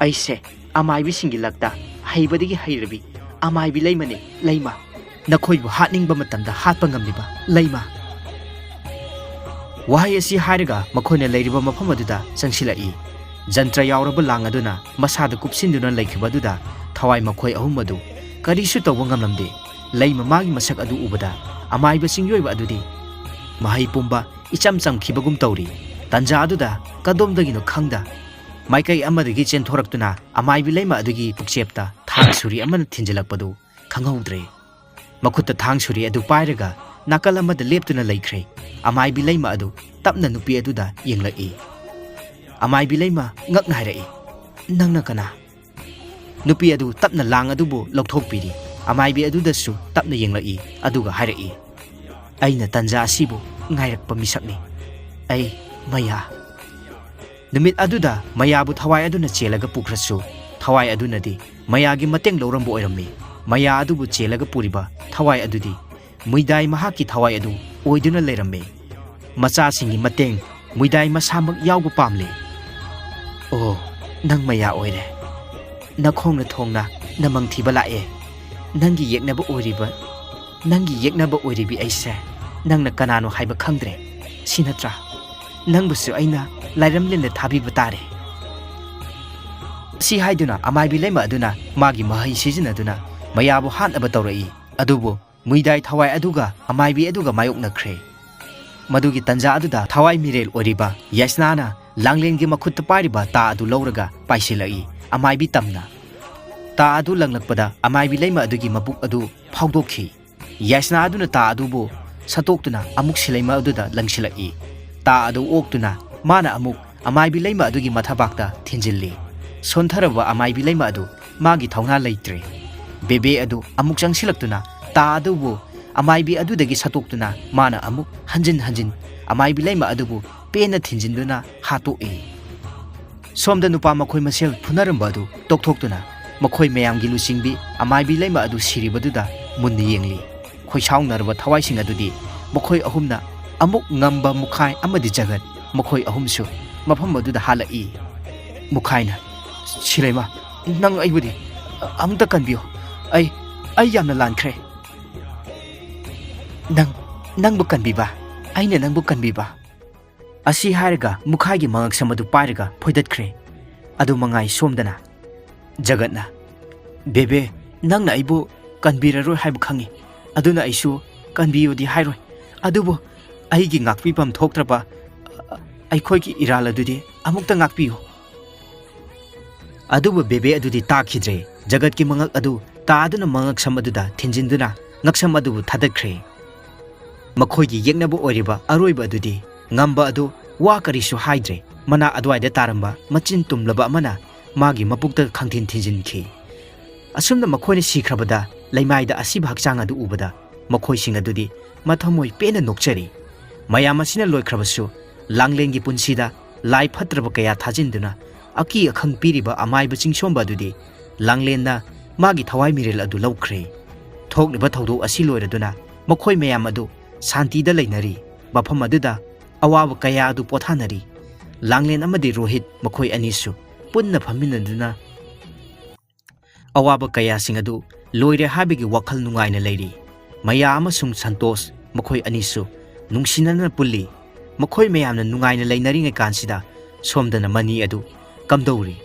"ꯑꯩꯁꯦ ꯑꯃꯥꯏꯕꯤꯁꯤꯡꯒꯤ ꯂꯛꯇ ꯍꯩꯕꯗꯒꯤ ꯍꯩꯔꯕꯤ ꯑꯃꯥꯏꯕꯤ ꯂꯩꯃꯅꯤ, ꯂꯩꯃ꯫ ꯅꯈꯣꯏꯕꯨ ꯍꯥꯠꯅꯤꯡꯕ ꯃꯇꯝꯗ ꯍꯥꯠꯄ ꯉꯝꯂꯤꯕ ꯂꯩꯃ"꯫ ꯋꯥꯍꯩ ꯑꯁꯤ ꯍꯥꯏꯔꯒ ꯃꯈꯣꯏꯅ ꯂꯩꯔꯤꯕ ꯃꯐꯝ ꯑꯗꯨꯗ ꯆꯪꯁꯤꯜꯂꯛꯏ꯫ ꯖꯟꯇ꯭ꯔ ꯌꯥꯎꯔꯕ ꯂꯥꯡ ꯑꯗꯨꯅ ꯃꯁꯥꯗ ꯀꯨꯞꯁꯤꯟꯗꯨꯅ ꯂꯩꯈꯤꯕ ꯑꯗꯨꯗ ꯊꯋꯥꯏ ꯃꯈꯣꯏ ꯑꯍꯨꯝ ꯑꯗꯨ ꯀꯔꯤꯁꯨ ꯇꯧꯕ ꯉꯝꯂꯝꯗꯦ꯫ ꯂꯩꯃ ꯃꯥꯒꯤ ꯃꯁꯛ ꯑꯗꯨ ꯎꯕꯗ ꯑꯃꯥꯏꯕ ꯆꯤꯡꯌꯣꯏꯕ ꯑꯗꯨꯗꯤ ꯃꯍꯩ ꯄꯨꯝꯕ ꯏꯆꯝ ꯆꯝꯈꯤꯕꯒꯨꯝ ꯇꯧꯔꯤ꯫ ꯇꯟꯖꯥ ꯑꯗꯨꯗ ꯀꯗꯣꯝꯗꯒꯤꯅꯣ ꯈꯪꯗ ꯃꯥꯏꯀꯩ ꯑꯃꯗꯒꯤ ꯆꯦꯟꯊꯣꯔꯛꯇꯨꯅ ꯑꯃꯥꯏꯕꯤ ꯂꯩꯃ ꯑꯗꯨꯒꯤ ꯄꯨꯛꯆꯦꯞꯇ ꯊꯥꯡ ꯁꯨꯔꯤ ꯑꯃꯅ ꯊꯤꯟꯖꯤꯜꯂꯛꯄꯗꯨ ꯈꯪꯍꯧꯗ꯭ꯔꯦ꯫ ꯃꯈꯨꯠꯇ ꯊꯥꯡ ꯁꯨꯔꯤ ꯑꯗꯨ ꯄꯥꯏꯔꯒ ꯅꯥꯀꯜ ꯑꯃꯗ ꯂꯦꯞꯇꯨꯅ ꯂꯩꯈ꯭ꯔꯦ꯫ ꯑꯃꯥꯏꯕꯤ ꯂꯩꯃ ꯑꯗꯨ ꯇꯞꯅ ꯅꯨꯄꯤ ꯑꯗꯨꯗ ꯌꯦꯡꯂꯛꯏ꯫ ꯑꯃꯥꯏꯕꯤ ꯂꯩꯃ ꯉꯛꯅ ꯍꯥꯏꯔꯛꯏ, "ꯅꯪꯅ ꯀꯅꯥ?" ꯅꯨꯄꯤ ꯑꯗꯨ ꯇꯞꯅ ꯂꯥꯡ ꯑꯗꯨꯕꯨ ꯂꯧꯊꯣꯛꯄꯤꯔꯤ꯫ ꯑꯃꯥꯏꯕꯤ ꯑꯗꯨꯗꯁꯨ ꯇꯞꯅ ꯌꯦꯡꯂꯛꯏ, ꯑꯗꯨꯒ ꯍꯥꯏꯔꯛꯏ, "ꯑꯩꯅ ꯇꯟꯖꯥ ꯑꯁꯤꯕꯨ ꯉꯥꯏꯔꯛꯄ ꯃꯤꯁꯛꯅꯤ꯫ ꯑꯩ ꯃꯌꯥ꯫ ꯅꯨꯃꯤꯠ ꯑꯗꯨꯗ ꯃꯌꯥꯕꯨ ꯊꯋꯥꯏ ꯑꯗꯨꯅ ꯆꯦꯜꯂꯒ ꯄꯨꯈ꯭ꯔꯁꯨ, ꯊꯋꯥꯏ ꯑꯗꯨꯅꯗꯤ ꯃꯌꯥꯒꯤ ꯃꯇꯦꯡ ꯂꯧꯔꯝꯕ ꯑꯣꯏꯔꯝꯃꯤ꯫ ꯃꯌꯥ ꯑꯗꯨꯕꯨ ꯆꯦꯜꯂꯒ ꯄꯨꯔꯤꯕ ꯊꯋꯥꯏ ꯑꯗꯨꯗꯤ ꯃꯨꯏꯗꯥꯏ ꯃꯍꯥꯛꯀꯤ ꯊꯋꯥꯏ ꯑꯗꯨ ꯑꯣꯏꯗꯨꯅ ꯂꯩꯔꯝꯃꯤ꯫ ꯃꯆꯥꯁꯤꯡꯒꯤ ꯃꯇꯦꯡ ꯃꯨꯏꯗꯥꯏ ꯃꯁꯥꯃꯛ ꯌꯥꯎꯕ ꯄꯥꯝꯂꯤ꯫ ꯑꯣ, ꯅꯪ ꯃꯌꯥ ꯑꯣꯏꯔꯦ꯫ ꯅꯈꯣꯡꯅ ꯊꯣꯡꯅ ꯅꯃꯪ ꯊꯤꯕ ꯂꯥꯛꯑꯦ꯫ ꯅꯪꯒꯤ ꯌꯦꯛꯅꯕ ꯑꯣꯏꯔꯤꯕ, ꯅꯪꯒꯤ ꯌꯦꯛꯅꯕ ꯑꯣꯏꯔꯤꯕꯤ ꯑꯩꯁꯦ ꯅꯪꯅ ꯀꯅꯥꯅꯣ ꯍꯥꯏꯕ ꯈꯪꯗ꯭ꯔꯦ꯫ ꯁꯤ ꯅꯠꯇ꯭ꯔꯥ? ꯅꯪꯕꯨꯁꯨ ꯑꯩꯅ ꯂꯥꯏꯔꯝꯂꯦꯟꯗ ꯊꯥꯕꯤꯕ ꯇꯥꯔꯦ꯫ ꯁꯤ ꯍꯥꯏꯗꯨꯅ ꯑꯃꯥꯏꯕꯤ ꯂꯩꯃ ꯑꯗꯨꯅ ꯃꯥꯒꯤ ꯃꯍꯩ ꯁꯤꯖꯤꯟꯅꯗꯨꯅ ꯃꯌꯥꯕꯨ ꯍꯥꯠꯅꯕ ꯇꯧꯔꯛꯏ꯫ ꯑꯗꯨꯕꯨ ꯃꯨꯏꯗꯥꯏ ꯊꯋꯥꯏ ꯑꯗꯨꯒ ꯑꯃꯥꯏꯕꯤ ꯑꯗꯨꯒ ꯃꯥꯌꯣꯛꯅꯈ꯭ꯔꯦ꯫ ꯃꯗꯨꯒꯤ ꯇꯟꯖꯥ ꯑꯗꯨꯗ ꯊꯋꯥꯏ ꯃꯤꯔꯦꯜ ꯑꯣꯏꯔꯤꯕ ꯌꯥꯏꯁꯅꯥꯅ ꯂꯥꯡꯂꯦꯟꯒꯤ ꯃꯈꯨꯠꯇ ꯄꯥꯏꯔꯤꯕ ꯇꯥ ꯑꯗꯨ ꯂꯧꯔꯒ ꯄꯥꯏꯁꯤꯜꯂꯛꯏ꯫ ꯑꯃꯥꯏꯕꯤ ꯇꯝꯅ ꯇꯥ ꯑꯗꯨ ꯂꯪꯂꯛꯄꯗ ꯑꯃꯥꯏꯕꯤ ꯂꯩꯃ ꯑꯗꯨꯒꯤ ꯃꯕꯨꯛ ꯑꯗꯨ ꯐꯥꯎꯗꯣꯛꯈꯤ꯫ ꯌꯥꯏꯁꯅꯥ ꯑꯗꯨꯅ ꯇꯥ ꯑꯗꯨꯕꯨ ꯁꯠꯇꯣꯛꯇꯨꯅ ꯑꯃꯨꯛ ꯁꯤꯂꯩꯃ ꯑꯗꯨꯗ ꯂꯪꯁꯤꯜꯂꯛꯏ꯫ ꯇꯥ ꯑꯗꯨ ꯑꯣꯛꯇꯨꯅ ꯃꯥꯅ ꯑꯃꯨꯛ ꯑꯃꯥꯏꯕꯤ ꯂꯩꯃ ꯑꯗꯨꯒꯤ ꯃꯊꯕꯥꯛꯇ ꯊꯤꯟꯖꯤꯜꯂꯤ꯫ ꯁꯣꯟꯊꯔꯕ ꯑꯃꯥꯏꯕꯤ ꯂꯩꯃ ꯑꯗꯨ ꯃꯥꯒꯤ ꯊꯧꯅꯥ ꯂꯩꯇ꯭ꯔꯦ꯫ ꯕꯦꯕꯦ ꯑꯗꯨ ꯑꯃꯨꯛ ꯆꯪꯁꯤꯜꯂꯛꯇꯨꯅ ꯇꯥ ꯑꯗꯨꯕꯨ ꯑꯃꯥꯏꯕꯤ ꯑꯗꯨꯗꯒꯤ ꯁꯠꯇꯣꯛꯇꯨꯅ ꯃꯥꯅ ꯑꯃꯨꯛ ꯍꯟꯖꯤꯟ ꯍꯟꯖꯤꯟ ꯑꯃꯥꯏꯕꯤ ꯂꯩꯃ ꯑꯗꯨꯕꯨ ꯄꯦꯟꯅ ꯊꯤꯟꯖꯤꯟꯗꯨꯅ ꯍꯥꯠꯇꯣꯛꯏ꯫ ꯁꯣꯝꯗ ꯅꯨꯄꯥ ꯃꯈꯣꯏ ꯃꯁꯦꯜ ꯐꯨꯅꯔꯝꯕ ꯑꯗꯨ ꯇꯣꯛꯊꯣꯛꯇꯨꯅ ꯃꯈꯣꯏ ꯃꯌꯥꯝꯒꯤ ꯂꯨꯆꯤꯡꯕꯤ ꯑꯃꯥꯏꯕꯤ ꯂꯩꯃ ꯑꯗꯨ ꯁꯤꯔꯤꯕꯗꯨꯗ ꯃꯨꯟꯅ ꯌꯦꯡꯂꯤ꯫ ꯈꯣꯏꯁꯥꯎꯅꯔꯕ ꯊꯋꯥꯏꯁꯤꯡ ꯑꯗꯨꯗꯤ ꯃꯈꯣꯏ ꯑꯍꯨꯝꯅ ꯑꯃꯨꯛ ꯉꯝꯕ ꯃꯨꯈꯥꯏ ꯑꯃꯗꯤ ꯖꯒꯠ, ꯃꯈꯣꯏ ꯑꯍꯨꯝꯁꯨ ꯃꯐꯝ ꯑꯗꯨꯗ ꯍꯜꯂꯛꯏ꯫ ꯃꯨꯈꯥꯏꯅ, "ꯁꯤꯂꯩꯃ, ꯅꯪ ꯑꯩꯕꯨꯗꯤ ꯑꯃꯨꯛꯇ ꯀꯟꯕꯤꯌꯨ꯫ ꯑꯩ, ꯑꯩ ꯌꯥꯝꯅ ꯂꯥꯟꯈ꯭ꯔꯦ꯫ ꯅꯪ, ꯅꯪꯕꯨ ꯀꯟꯕꯤꯕ, ꯑꯩꯅ ꯅꯪꯕꯨ ꯀꯟꯕꯤꯕ꯫" ꯑꯁꯤ ꯍꯥꯏꯔꯒ ꯃꯨꯈꯥꯏꯒꯤ ꯃꯉꯛꯁꯝ ꯑꯗꯨ ꯄꯥꯏꯔꯒ ꯐꯣꯏꯗꯠꯈ꯭ꯔꯦ꯫ ꯑꯗꯨ ꯃꯉꯥꯏ ꯁꯣꯝꯗꯅ ꯖꯒꯠꯅ, "ꯕꯦꯕꯦ, ꯅꯪꯅ ꯑꯩꯕꯨ ꯀꯟꯕꯤꯔꯔꯣꯏ ꯍꯥꯏꯕ ꯈꯪꯉꯤ, ꯑꯗꯨꯅ ꯑꯩꯁꯨ ꯀꯟꯕꯤꯌꯨꯗꯤ ꯍꯥꯏꯔꯣꯏ꯫ ꯑꯗꯨꯕꯨ ꯑꯩꯒꯤ ꯉꯥꯛꯄꯤꯐꯝ ꯊꯣꯛꯇ꯭ꯔꯕ ꯑꯩꯈꯣꯏꯒꯤ ꯏꯔꯥꯜ ꯑꯗꯨꯗꯤ ꯑꯃꯨꯛꯇ ꯉꯥꯛꯄꯤꯌꯨ꯫" ꯑꯗꯨꯕꯨ ꯕꯦꯕꯦ ꯑꯗꯨꯗꯤ ꯇꯥꯈꯤꯗ꯭ꯔꯦ꯫ ꯖꯒꯠꯀꯤ ꯃꯉꯛ ꯑꯗꯨ ꯇꯥꯗꯨꯅ ꯃꯉꯛꯁꯝ ꯑꯗꯨꯗ ꯊꯤꯟꯖꯤꯟꯗꯨꯅ ꯉꯛꯁꯝ ꯑꯗꯨꯕꯨ ꯊꯥꯗꯠꯈ꯭ꯔꯦ꯫ ꯃꯈꯣꯏꯒꯤ ꯌꯦꯛꯅꯕ ꯑꯣꯏꯔꯤꯕ ꯑꯔꯣꯏꯕ ꯑꯗꯨꯗꯤ ꯉꯝꯕ ꯑꯗꯨ ꯋꯥ ꯀꯔꯤꯁꯨ ꯍꯥꯏꯗ꯭ꯔꯦ꯫ ꯃꯅꯥ ꯑꯗꯨꯋꯥꯏꯗ ꯇꯥꯔꯝꯕ ꯃꯆꯤꯟ ꯇꯨꯝꯂꯕ ꯑꯃꯅ ꯃꯥꯒꯤ ꯃꯄꯨꯛꯇ ꯈꯪꯊꯤꯟ ꯊꯤꯟꯖꯤꯟꯈꯤ꯫ ꯑꯁꯨꯝꯅ ꯃꯈꯣꯏꯅ ꯁꯤꯈ꯭ꯔꯕꯗ ꯂꯩꯃꯥꯏꯗ ꯑꯁꯤꯕ ꯍꯛꯆꯥꯡ ꯑꯗꯨ ꯎꯕꯗ ꯃꯈꯣꯏꯁꯤꯡ ꯑꯗꯨꯗꯤ ꯃꯊꯃꯣꯏ ꯄꯦꯟꯅ ꯅꯣꯛꯆꯔꯤ꯫ ꯃꯌꯥꯝ ꯑꯁꯤꯅ ꯂꯣꯏꯈ꯭ꯔꯕꯁꯨ, ꯂꯥꯡꯂꯦꯟꯒꯤ ꯄꯨꯟꯁꯤꯗ ꯂꯥꯏ ꯐꯠꯇ꯭ꯔꯕ ꯀꯌꯥ ꯊꯥꯖꯤꯟꯗꯨꯅ ꯑꯀꯤ ꯑꯈꯪ ꯄꯤꯔꯤꯕ ꯑꯃꯥꯏꯕ ꯆꯤꯡꯁꯣꯝꯕ ꯑꯗꯨꯗꯤ ꯂꯥꯡꯂꯦꯟꯅ ꯃꯥꯒꯤ ꯊꯋꯥꯏ ꯃꯤꯔꯦꯜ ꯑꯗꯨ ꯂꯧꯈ꯭ꯔꯦ꯫ ꯊꯣꯛꯂꯤꯕ ꯊꯧꯗꯣꯛ ꯑꯁꯤ ꯂꯣꯏꯔꯗꯨꯅ ꯃꯈꯣꯏ ꯃꯌꯥꯝ ꯑꯗꯨ ꯁꯥꯟꯇꯤꯗ ꯂꯩꯅꯔꯤ꯫ ꯃꯐꯝ ꯑꯗꯨꯗ ꯑꯋꯥꯕ ꯀꯌꯥ ꯑꯗꯨ ꯄꯣꯊꯥꯅꯔꯤ꯫ ꯂꯥꯡꯂꯦꯟ ꯑꯃꯗꯤ ꯔꯣꯍꯤꯠ ꯃꯈꯣꯏ ꯑꯅꯤꯁꯨ ꯄꯨꯟꯅ ꯐꯝꯃꯤꯟꯅꯗꯨꯅ ꯑꯋꯥꯕ ꯀꯌꯥꯁꯤꯡ ꯑꯗꯨ ꯂꯣꯏꯔꯦ ꯍꯥꯏꯕꯒꯤ ꯋꯥꯈꯜ ꯅꯨꯡꯉꯥꯏꯅ ꯂꯩꯔꯤ꯫ ꯃꯌꯥ ꯑꯃꯁꯨꯡ ꯁꯟꯇꯣꯁ ꯃꯈꯣꯏ ꯑꯅꯤꯁꯨ ꯅꯨꯡꯁꯤꯅꯅ ꯄꯨꯜꯂꯤ꯫ ꯃꯈꯣꯏ ꯃꯌꯥꯝꯅ ꯅꯨꯡꯉꯥꯏꯅ ꯂꯩꯅꯔꯤꯉꯩ ꯀꯥꯟꯁꯤꯗ ꯁꯣꯝꯗꯅ ꯃꯅꯤ ꯑꯗꯨ ꯀꯝꯗꯧꯔꯤ?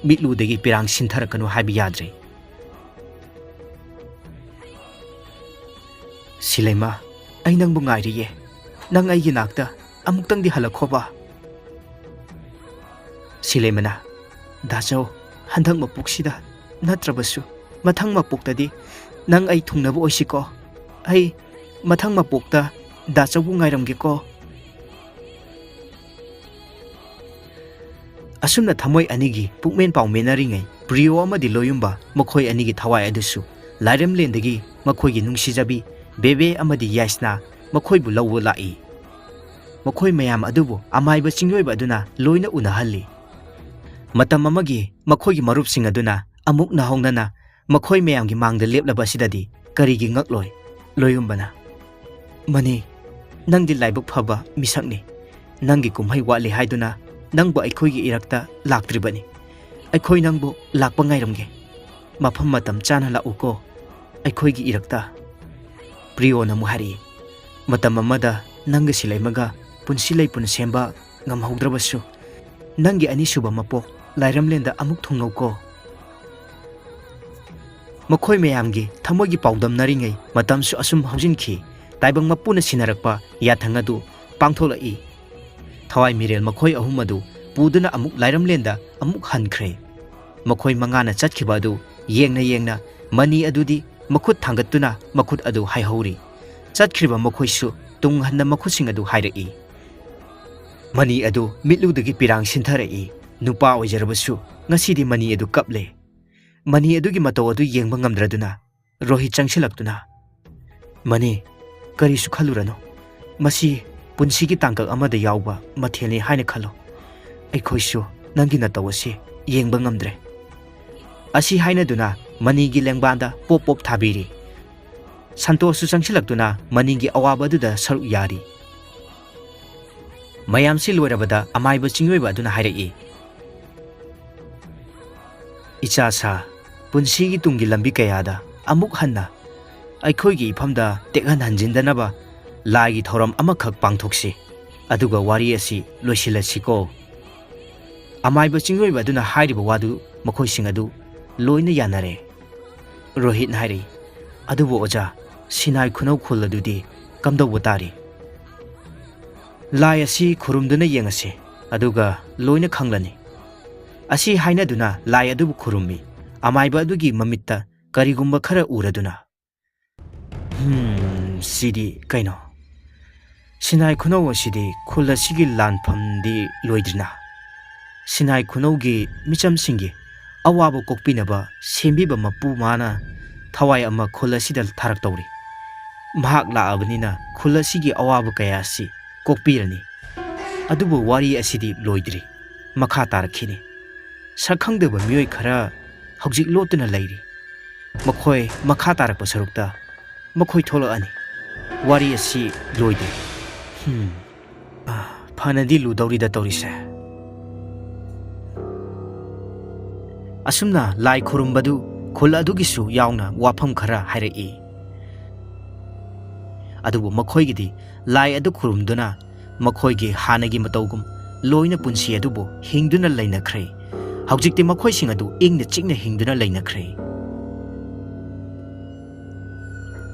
ꯃꯤꯠꯂꯨꯗꯒꯤ ꯄꯤꯔꯥꯡ ꯁꯤꯟꯊꯔꯛꯀꯅꯨ ꯍꯥꯏꯕ ꯌꯥꯗ꯭ꯔꯦ꯫ ꯁꯤꯂꯩꯃ, ꯑꯩ ꯅꯪꯕꯨ ꯉꯥꯏꯔꯤꯌꯦ꯫ ꯅꯪ ꯑꯩꯒꯤ ꯅꯥꯛꯇ ꯑꯃꯨꯛꯇꯪꯗꯤ ꯍꯜꯂꯛꯈꯣꯕ꯫ ꯁꯤꯂꯩꯃꯅ, ꯗꯥꯆꯧ, ꯍꯟꯗꯛ ꯃꯄꯣꯛꯁꯤꯗ ꯅꯠꯇ꯭ꯔꯕꯁꯨ ꯃꯊꯪ ꯃꯄꯣꯛꯇꯗꯤ ꯅꯪ ꯑꯩ ꯊꯨꯡꯅꯕ ꯑꯣꯏꯁꯤꯀꯣ꯫ ꯑꯩ ꯃꯊꯪ ꯃꯄꯣꯛꯇ ꯗꯥꯆꯧꯕꯨ ꯉꯥꯏꯔꯝꯒꯦꯀꯣ꯫ ꯑꯁꯨꯝꯅ ꯊꯃꯣꯏ ꯑꯅꯤꯒꯤ ꯄꯨꯛꯃꯦꯟ ꯄꯥꯎꯃꯦꯟꯅꯔꯤꯉꯩ, ꯄ꯭ꯔꯤꯌꯣ ꯑꯃꯗꯤ ꯂꯣꯌꯨꯝꯕ ꯃꯈꯣꯏ ꯑꯅꯤꯒꯤ ꯊꯋꯥꯏ ꯑꯗꯨꯁꯨ ꯂꯥꯏꯔꯦꯝꯂꯦꯟꯗꯒꯤ ꯃꯈꯣꯏꯒꯤ ꯅꯨꯡꯁꯤꯖꯕꯤ ꯕꯦꯕꯦ ꯑꯃꯗꯤ ꯌꯥꯏꯁꯅꯥ ꯃꯈꯣꯏꯕꯨ ꯂꯧꯕ ꯂꯥꯛꯏ꯫ ꯃꯈꯣꯏ ꯃꯌꯥꯝ ꯑꯗꯨꯕꯨ ꯑꯃꯥꯏꯕ ꯆꯤꯡꯂꯣꯏꯕ ꯑꯗꯨꯅ ꯂꯣꯏꯅ ꯎꯅꯍꯜꯂꯤ꯫ ꯃꯇꯝ ꯑꯃꯒꯤ ꯃꯈꯣꯏꯒꯤ ꯃꯔꯨꯞꯁꯤꯡ ꯑꯗꯨꯅ ꯑꯃꯨꯛ ꯅꯧꯍꯧꯅꯅ ꯃꯈꯣꯏ ꯃꯌꯥꯝꯒꯤ ꯃꯥꯡꯗ ꯂꯦꯞꯂꯕ ꯑꯁꯤꯗꯗꯤ ꯀꯔꯤꯒꯤ ꯉꯛꯂꯣꯏ? ꯂꯣꯌꯨꯝꯕꯅ, ꯃꯅꯤ, ꯅꯪꯗꯤ ꯂꯥꯏꯕꯛ ꯐꯕ ꯃꯤꯁꯛꯅꯤ꯫ ꯅꯪꯒꯤ ꯀꯨꯝꯍꯩ ꯋꯥꯠꯂꯤ ꯍꯥꯏꯗꯨꯅ ꯅꯪꯕꯨ ꯑꯩꯈꯣꯏꯒꯤ ꯏꯔꯛꯇ ꯂꯥꯛꯇ꯭ꯔꯤꯕꯅꯤ꯫ ꯑꯩꯈꯣꯏ ꯅꯪꯕꯨ ꯂꯥꯛꯄ ꯉꯥꯏꯔꯝꯒꯦ꯫ ꯃꯐꯝ ꯃꯇꯝ ꯆꯥꯅ ꯂꯥꯛꯎꯀꯣ꯫ ꯑꯩꯈꯣꯏꯒꯤ ꯏꯔꯛꯇ꯫ ꯄ꯭ꯔꯤꯌꯣꯅ ꯑꯃꯨꯛ ꯍꯥꯏꯔꯛꯏ, ꯃꯇꯝ ꯑꯃꯗ ꯅꯪꯒ ꯁꯤꯂꯩꯃꯒ ꯄꯨꯟꯁꯤ ꯂꯩꯄꯨꯟ ꯁꯦꯝꯕ ꯉꯝꯍꯧꯗ꯭ꯔꯕꯁꯨ, ꯅꯪꯒꯤ ꯑꯅꯤꯁꯨꯕ ꯃꯄꯣꯛ ꯂꯥꯏꯔꯝꯂꯦꯟꯗ ꯑꯃꯨꯛ ꯊꯨꯡꯉꯧꯀꯣ꯫ ꯃꯈꯣꯏ ꯃꯌꯥꯝꯒꯤ ꯊꯃꯣꯏꯒꯤ ꯄꯥꯎꯗꯝꯅꯔꯤꯉꯩ ꯃꯇꯝꯁꯨ ꯑꯁꯨꯝ ꯍꯧꯖꯤꯟꯈꯤ꯫ ꯇꯥꯏꯕꯪ ꯃꯄꯨꯅ ꯁꯤꯟꯅꯔꯛꯄ ꯌꯥꯊꯪ ꯑꯗꯨ ꯄꯥꯡꯊꯣꯛꯂꯛꯏ꯫ ꯊꯋꯥꯏ ꯃꯤꯔꯦꯜ ꯃꯈꯣꯏ ꯑꯍꯨꯝ ꯑꯗꯨ ꯄꯨꯗꯨꯅ ꯑꯃꯨꯛ ꯂꯥꯏꯔꯝꯂꯦꯟꯗ ꯑꯃꯨꯛ ꯍꯟꯈ꯭ꯔꯦ꯫ ꯃꯈꯣꯏ ꯃꯉꯥꯅ ꯆꯠꯈꯤꯕ ꯑꯗꯨ ꯌꯦꯡꯅ ꯌꯦꯡꯅ ꯃꯅꯤ ꯑꯗꯨꯗꯤ ꯃꯈꯨꯠ ꯊꯥꯡꯒꯠꯇꯨꯅ ꯃꯈꯨꯠ ꯑꯗꯨ ꯍꯥꯏꯍꯧꯔꯤ꯫ ꯆꯠꯈ꯭ꯔꯤꯕ ꯃꯈꯣꯏꯁꯨ ꯇꯨꯡ ꯍꯟꯅ ꯃꯈꯨꯠꯁꯤꯡ ꯑꯗꯨ ꯍꯥꯏꯔꯛꯏ꯫ ꯃꯅꯤ ꯑꯗꯨ ꯃꯤꯠꯂꯨꯗꯒꯤ ꯄꯤꯔꯥꯡ ꯁꯤꯟꯊꯔꯛꯏ꯫ ꯅꯨꯄꯥ ꯑꯣꯏꯖꯔꯕꯁꯨ ꯉꯁꯤꯗꯤ ꯃꯅꯤ ꯑꯗꯨ ꯀꯞꯂꯦ꯫ ꯃꯅꯤ ꯑꯗꯨꯒꯤ ꯃꯇꯧ ꯑꯗꯨ ꯌꯦꯡꯕ ꯉꯝꯗ꯭ꯔꯗꯨꯅ ꯔꯣꯍꯤꯠ ꯆꯪꯁꯤꯜꯂꯛꯇꯨꯅ, "ꯃꯅꯤ, ꯀꯔꯤꯁꯨ ꯈꯜꯂꯨꯔꯅꯨ꯫ ꯃꯁꯤ ꯄꯨꯟꯁꯤꯒꯤ ꯇꯥꯡꯀꯛ ꯑꯃꯗ ꯌꯥꯎꯕ ꯃꯊꯦꯜꯅꯤ ꯍꯥꯏꯅ ꯈꯜꯂꯣ꯫ ꯑꯩꯈꯣꯏꯁꯨ ꯅꯪꯒꯤ ꯅꯇꯧ ꯑꯁꯤ ꯌꯦꯡꯕ ꯉꯝꯗ꯭ꯔꯦ꯫ ꯑꯁꯤ ꯍꯥꯏꯅꯗꯨꯅ ꯃꯅꯤꯒꯤ ꯂꯦꯡꯕꯥꯟꯗ ꯄꯣꯞ ꯄꯣꯞ ꯊꯥꯕꯤꯔꯤ꯫ ꯁꯟꯇꯣꯁꯁꯨ ꯆꯪꯁꯤꯜꯂꯛꯇꯨꯅ ꯃꯅꯤꯒꯤ ꯑꯋꯥꯕ ꯑꯗꯨꯗ ꯁꯔꯨꯛ ꯌꯥꯔꯤ꯫ ꯃꯌꯥꯝꯁꯤ ꯂꯣꯏꯔꯕꯗ ꯑꯃꯥꯏꯕ ꯆꯤꯡꯑꯣꯏꯕ ꯑꯗꯨꯅ ꯍꯥꯏꯔꯛꯏ, "ꯏꯆꯥ ꯁꯥ, ꯄꯨꯟꯁꯤꯒꯤ ꯇꯨꯡꯒꯤ ꯂꯝꯕꯤ ꯀꯌꯥꯗ ꯑꯃꯨꯛ ꯍꯟꯅ ꯑꯩꯈꯣꯏꯒꯤ ꯏꯐꯝꯗ ꯇꯦꯛꯍꯟ ꯍꯟꯖꯤꯟꯗꯅꯕ ꯂꯥꯏꯒꯤ ꯊꯧꯔꯝ ꯑꯃꯈꯛ ꯄꯥꯡꯊꯣꯛꯁꯤ, ꯑꯗꯨꯒ ꯋꯥꯔꯤ ꯑꯁꯤ ꯂꯣꯏꯁꯤꯜꯂꯁꯤꯀꯣ"꯫ ꯑꯃꯥꯏꯕ ꯆꯤꯡꯑꯣꯏꯕ ꯑꯗꯨꯅ ꯍꯥꯏꯔꯤꯕ ꯋꯥꯗꯨ ꯃꯈꯣꯏꯁꯤꯡ ꯑꯗꯨ ꯂꯣꯏꯅ ꯌꯥꯅꯔꯦ꯫ ꯔꯣꯍꯤꯠꯅ ꯍꯥꯏꯔꯛꯏ, "ꯑꯗꯨꯕꯨ ꯑꯣꯖꯥ, ꯁꯤꯅꯥꯏ ꯈꯨꯅꯧ ꯈꯨꯜ ꯑꯗꯨꯗꯤ ꯀꯝꯗꯧꯕ ꯇꯥꯔꯤ?" "ꯂꯥꯏ ꯑꯁꯤ ꯈꯨꯔꯨꯝꯗꯨꯅ ꯌꯦꯡꯉꯁꯤ, ꯑꯗꯨꯒ ꯂꯣꯏꯅ ꯈꯪꯂꯅꯤ"꯫ ꯑꯁꯤ ꯍꯥꯏꯅꯗꯨꯅ ꯂꯥꯏ ꯑꯗꯨꯕꯨ ꯈꯨꯔꯨꯝꯃꯤ꯫ ꯑꯃꯥꯏꯕ ꯑꯗꯨꯒꯤ ꯃꯃꯤꯠꯇ ꯀꯔꯤꯒꯨꯝꯕ ꯈꯔ ꯎꯔꯗꯨꯅ, "ꯍꯝ, ꯁꯤꯗꯤ ꯀꯩꯅꯣ? ꯁꯤꯅꯥꯏ ꯈꯨꯅꯧ ꯑꯁꯤꯗꯤ ꯈꯨꯜ ꯑꯁꯤꯒꯤ ꯂꯥꯟꯐꯝꯗꯤ ꯂꯣꯏꯗ꯭ꯔꯤꯅ? ꯁꯤꯅꯥꯏ ꯈꯨꯅꯧꯒꯤ ꯃꯤꯆꯝꯁꯤꯡꯒꯤ ꯑꯋꯥꯕ ꯀꯣꯛꯄꯤꯅꯕ ꯁꯦꯝꯕꯤꯕ ꯃꯄꯨ ꯃꯥꯅ ꯊꯋꯥꯏ ꯑꯃ ꯈꯨꯜ ꯑꯁꯤꯗ ꯊꯥꯔꯛꯇꯧꯔꯤ꯫ ꯃꯍꯥꯛ ꯂꯥꯛꯑꯕꯅꯤꯅ ꯈꯨꯜ ꯑꯁꯤꯒꯤ ꯑꯋꯥꯕ ꯀꯌꯥ ꯑꯁꯤ ꯀꯣꯛꯄꯤꯔꯅꯤ꯫ ꯑꯗꯨꯕꯨ ꯋꯥꯔꯤ ꯑꯁꯤꯗꯤ ꯂꯣꯏꯗ꯭ꯔꯤ, ꯃꯈꯥ ꯇꯥꯔꯛꯈꯤꯅꯤ꯫ ꯁꯛꯈꯪꯗꯕ ꯃꯤꯑꯣꯏ ꯈꯔ ꯍꯧꯖꯤꯛ ꯂꯣꯠꯇꯨꯅ ꯂꯩꯔꯤ꯫ ꯃꯈꯣꯏ ꯃꯈꯥ ꯇꯥꯔꯛꯄ ꯁꯔꯨꯛꯇ ꯃꯈꯣꯏ ꯊꯣꯛꯂꯛꯑꯅꯤ꯫ ꯋꯥꯔꯤ ꯑꯁꯤ ꯂꯣꯏꯗ꯭ꯔꯤ"꯫ "ꯍꯝ, ꯑꯥ, ꯐꯅꯗꯤ ꯂꯨꯗꯧꯔꯤꯗ ꯇꯧꯔꯤꯁꯦ"꯫ ꯑꯁꯨꯝꯅ ꯂꯥꯏ ꯈꯨꯔꯨꯝꯕꯗꯨ ꯈꯨꯜ ꯑꯗꯨꯒꯤꯁꯨ ꯌꯥꯎꯅ ꯋꯥꯐꯝ ꯈꯔ ꯍꯥꯏꯔꯛꯏ꯫ ꯑꯗꯨꯕꯨ ꯃꯈꯣꯏꯒꯤꯗꯤ ꯂꯥꯏ ꯑꯗꯨ ꯈꯨꯔꯨꯝꯗꯨꯅ ꯃꯈꯣꯏꯒꯤ ꯍꯥꯟꯅꯒꯤ ꯃꯇꯧꯒꯨꯝ ꯂꯣꯏꯅ ꯄꯨꯟꯁꯤ ꯑꯗꯨꯕꯨ ꯍꯤꯡꯗꯨꯅ ꯂꯩꯅꯈ꯭ꯔꯦ꯫ ꯍꯧꯖꯤꯛꯇꯤ ꯃꯈꯣꯏꯁꯤꯡ ꯑꯗꯨ ꯏꯪꯅ ꯆꯤꯛꯅ ꯍꯤꯡꯗꯨꯅ ꯂꯩꯅꯈ꯭ꯔꯦ꯫